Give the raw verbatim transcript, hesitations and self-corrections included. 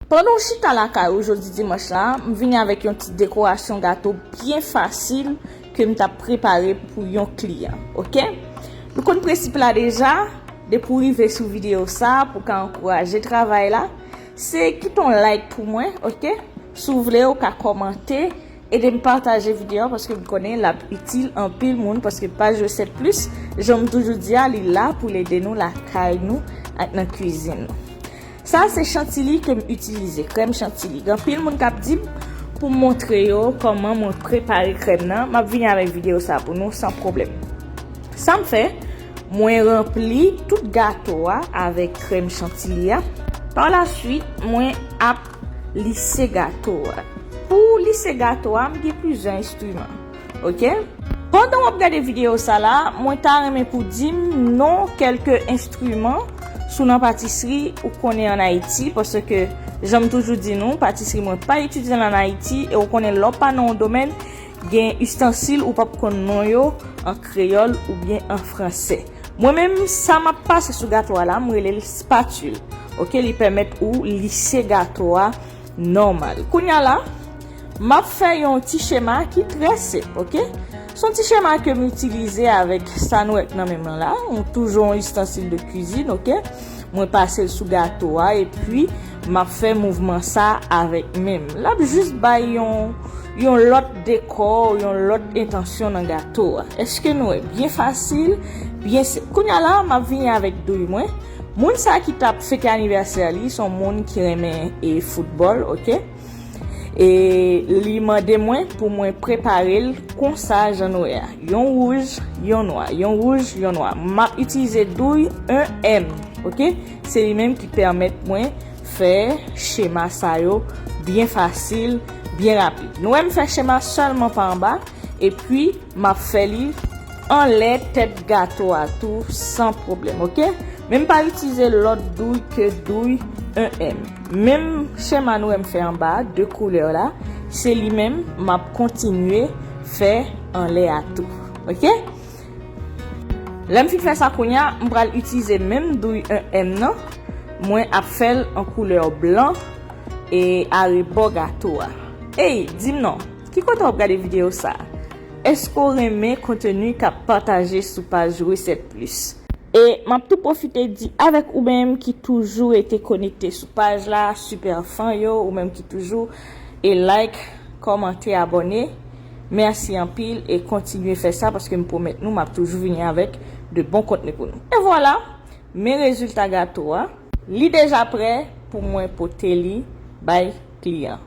Pandan w chita lakay ou jodi dimanch la, m vini avèk yon ti dekorasyon gato byen fasil ke m t ap prepare pou yon kliyan, oke? Nou konn prensip la deja, depi w rive sou videyo sa a pou w ka ankouraje travay la, se kite yon like pou mwen, oke? Si w vle, ou ka kòmante, ede m pataje videyo a paske m konnen l ap itil anpil moun, paske paj Resèt Plis, jan m toujou di a, li la pou l ede nou lakay nou ak nan kwizin nou. Sa a se chantilly ke m itilize, krèm chantilly. Gen anpil moun k ap di m pou m montre yo kòman mwen prepare krèm nan. M ap vini avèk videyo sa pou nou san pwoblèm. Sa m fè, mwen ranpli tout gato a avèk krèm chantilly a. Parlaswit, mwen ap lise gato a. Pou lise gato a, m gen plizyè enstriman. Oke? Pandan w ap gade videyo sa la, mwen ta renmen pou di m non kèlke enstriman si w nan patisri ou konnen ann Ayiti, paske jan m toujou di nou, patisri mwen pa itilize l ann Ayiti, e w konnen lè w pa nan yon domèn, gen istansil ou p ap konn non yo an kreyòl oubyen an fransè. Mwen menm, sa m ap pase sou gato a la, m rele l spatil. Oke, li pèmèt ou lise gato a nòmal. Kounye a la, m ap fè yon ti chema ki trè senp, oke? Se yon ti chema ke m itilize avèk sa nou wè k nan men m lan la. M toujou yon istansil de kwizin, oke? Mwen pase l sou gato a, epi m ap fè mouvman sa avèk men m. L ap jis bay yon, yon lòt dekò, yon lòt entansyon nan gato a. Èske nou wè? Byen fasil, byen senp. Kounye a la, m ap vini avèk douy mwen. Moun sa ki t ap fete anivèsè li, se yon moun ki renmen e foutbòl, oke? E li mande mwen pou mwen prepare l konsa jan nou wè a. Yon wouj, yon nwa, yon wouj, yon nwa. M ap itilize douy en M, oke? Se li menm ki pèmèt mwen fè chema sa yo byen fasil, byen rapid. Nou wè m fè chema sèlman pa anba, epi m ap fè li anlè tèt gato a tou san pwoblèm, oke? Men m pa itilize lòt douy ke douy en M. Menm chema nou wè m fè anba a, de koulè la, se li menm m ap kontinye fè anlè a tou, oke? Lè m fin fè sa kounye a, m pral itilize menm douy en M nan, mwen ap fè l an koulè blan e arebò gato a. Ey, di m non, ki kote w ap gade videyo sa a? Èske w renmen konteni k ap pataje sou paj Resèt Plis? E m ap tou pwofite di avèk ou menm ki toujou rete konekte sou paj la, sipè fan yo, ou menm ki toujou e like, kòmante, abòne, mèsi anpil e kontinye fè sa paske m pwomèt nou m ap toujou vini avèk de bon kontni pou nou. E vwala, men rezilta gato a. Li deja prè pou mwen pote li bay kliyan.